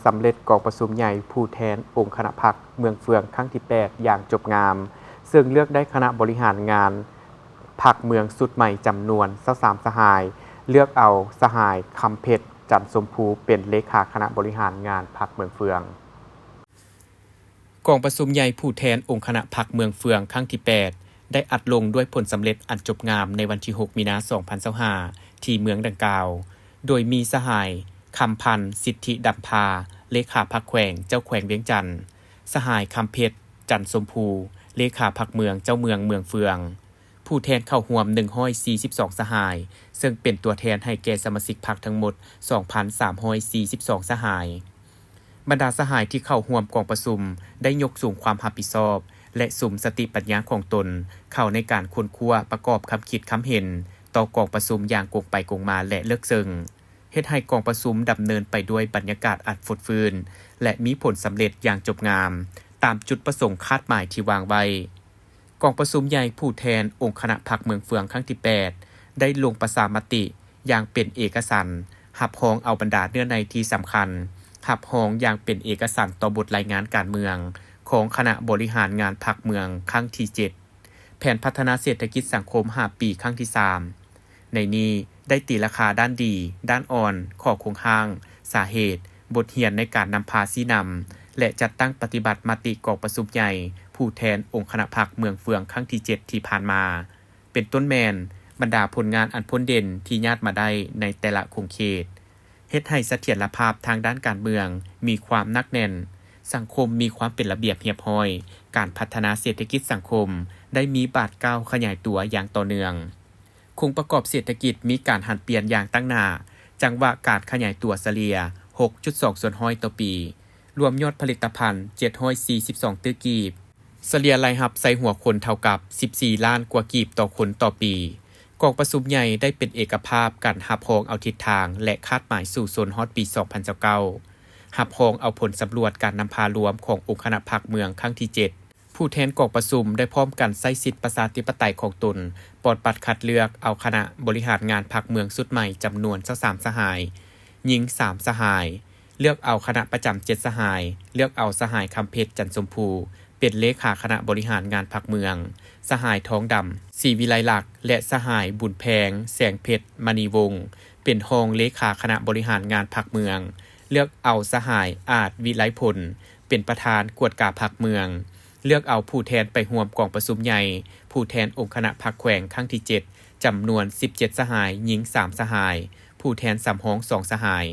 ສຳເລັດກອງປະຊຸມໃຫຍ່ຜູ້ແທນອົງຄະນະພັກເມືອງເຟືອງຄັ້ງທີແປດຢ່າງຈົບງາມ, ເຊິ່ງເລືອກໄດ້ຄະນະບໍລິຫານງານພັກເມືອງຊຸດໃໝ່ຈຳນວນຊາວສາມສະຫາຍ, ເລືອກເອົາສະຫາຍ ຄຳເພັດ ຈັນຊົມພູ ເປັນເລຂາຄະນະບໍລິຫານງານພັກເມືອງເຟືອງ. ກອງປະຊຸມໃຫຍ່ຜູ້ແທນອົງຄະນະພັກເມືອງເຟືອງຄັ້ງທີແປດ ໄດ້ອັດລົງດ້ວຍຜົນສຳເລັດອັນຈົບງາມໃນວັນທີຫົກ ມີນາ ສອງພັນຊາວຫ້າ ທີ່ເມືອງດັ່ງກ່າວ, ໂດຍມີສະຫາຍ ຄຳພັນ ສິດທິດຳພາ ເລຂາພັກແຂວງ ເຈົ້າແຂວງວຽງຈັນ, ສະຫາຍ ຄຳເພັດ ຈັນຊົມພູ ເລຂາພັກເມືອງ ເຈົ້າເມືອງເມືອງເຟືອງ. ຜູ້ແທນເຂົ້າຮ່ວມໜຶ່ງຮ້ອຍສີ່ສິບສອງສະຫາຍ, ເຊິ່ງເປັນຕົວແທນໃຫ້ແກ່ສະມາຊິກພັກທັງໝົດ ສອງພັນສາມຮ້ອຍສີ່ສິບສອງສະຫາຍ. ບັນດາສະຫາຍທີ່ເຂົ້າຮ່ວມກອງປະຊຸມໄດ້ຍົກສູງຄວາມຮັບຜິດຊອບ ແລະ ສຸມສະຕິປັນຍາຂອງຕົນເຂົ້າໃນການຄົ້ນຄວ້າປະກອບຄຳຄິດຄຳເຫັນຕໍ່ກອງປະຊຸມຢ່າງກົງໄປກົງມາ ແລະ ເລິກເຊິ່ງ, ເຮັດໃຫ້ກອງປະຊຸມດຳເນີນໄປດ້ວຍບັນຍາກາດອັນຟົດຟື້ນ ແລະ ມີຜົນສຳເລັດຢ່າງຈົບງາມ ຕາມຈຸດປະສົງຄາດໝາຍທີ່ວາງໄວ້. ກອງປະຊຸມໃຫຍ່ຜູ້ແທນອົງຄະນະພັກເມືອງເຟືອງຄັ້ງທີແປດ ໄດ້ລົງປະຊາມະຕິຢ່າງເປັນເອກະສັນ ຮັບຮອງເອົາບັນດາເນື້ອໃນທີ່ສຳຄັນ, ຮັບຮອງຢ່າງເປັນເອກະສັນຕໍ່ບົດລາຍງານການເມືອງຂອງຄະນະບໍລິຫານງານພັກເມືອງຄັ້ງທີເຈັດ, ແຜນພັດທະນາເສດຖະກິດສັງຄົມຫ້າປີຄັ້ງທີສາມ. ໃນນີ້ໄດ້ຕີລາຄາດ້ານດີ, ດ້ານອ່ອນ, ຂໍ້ຄົງຄ້າງ, ສາເຫດ, ບົດຮຽນໃນການນຳພາຊີ້ນຳ ແລະ ຈັດຕັ້ງປະຕິບັດມະຕິກອງປະຊຸມໃຫຍ່ຜູ້ແທນອົງຄະນະພັກເມືອງເຟືອງຄັ້ງທີເຈັດທີ່ຜ່ານມາ, ເປັນຕົ້ນແມ່ນບັນດາຜົນງານອັນພົ້ນເດັ່ນທີ່ຍາດມາໄດ້ໃນແຕ່ລະຂົງເຂດ, ເຮັດໃຫ້ສະຖຽນລະພາບທາງດ້ານການເມືອງມີຄວາມໜັກແໜ້ນ, ສັງຄົມມີຄວາມເປັນລະບຽບຮຽບຮ້ອຍ, ການພັດທະນາເສດຖະກິດສັງຄົມໄດ້ມີບາດກ້າວຂະຫຍາຍຕົວຢ່າງຕໍ່ເນື່ອງ. ໂຄງປະກອບເສດຖະກິດມີການຫັນປ່ຽນຢ່າງຕັ້ງໜ້າ, ຈັງຫວະການຂະຫຍາຍຕົວສະເລ່ຍຫົກຈຸດສອງສ່ວນຮ້ອຍຕໍ່ປີ, ລວມຍອດຜະລິດຕະພັນເຈັດຮ້ອຍສີ່ສິບສອງຕື້ກີບ, ສະເລ່ຍລາຍຮັບໃສ່ຫົວຄົນເທົ່າກັບສິບສີ່ລ້ານກວ່າກີບຕໍ່ຄົນຕໍ່ປີ. ກອງປະຊຸມໃຫຍ່ໄດ້ເປັນເອກະພາບກັນຮັບຮອງເອົາທິດທາງ ແລະ ຄາດໝາຍສູ້ຊົນຮອດປີສອງພັນຊາວເກົ້າ, ຮັບຮອງເອົາຜົນສຳຫຼວດການນຳພາລວມຂອງອົງຄະນະພັກເມືອງຄັ້ງທີເຈັດ. ຜູ້ແທນກອງປະຊຸມໄດ້ພ້ອມກັນໃຊ້ສິດປະຊາທິປະໄຕຂອງຕົນ, ປອດບັດຄັດເລືອກເອົາຄະນະບໍລິຫານງານພັກເມືອງຊຸດໃໝ່ຈຳນວນຊາວສາມສະຫາຍ, ຍິງສາມສະຫາຍ, ເລືອກເອົາຄະນະປະຈຳເຈັດສະຫາຍ, ເລືອກເອົາສະຫາຍ ຄຳເພັດ ຈັນຊົມພູ ເປັນເລຂາຄະນະບໍລິຫານງານພັກເມືອງ, ສະຫາຍ ທອງດຳ ສີວິໄລລັກ ແລະ ສະຫາຍ ບຸນແພງ ແສງເພັດ ມະນີວົງ ເປັນຮອງເລຂາຄະນະບໍລິຫານງານພັກເມືອງ, ເລືອກເອົາສະຫາຍ ອາດ ວິໄລພົນ ເປັນປະທານກວດກາພັກເມືອງ, ເລືອກເອົາຜູ້ແທນໄປຮ່ວມກອງປະຊຸມໃຫຍ່ຜູ້ແທນອົງຄະນະພັກແຂວງຄັ້ງທີເຈັດ ຈຳນວນສິບເຈັດສະຫາຍ, ຍິງສາມສະຫາຍ, ຜູ້ແທນສຳຮອງສອງສະຫາຍ.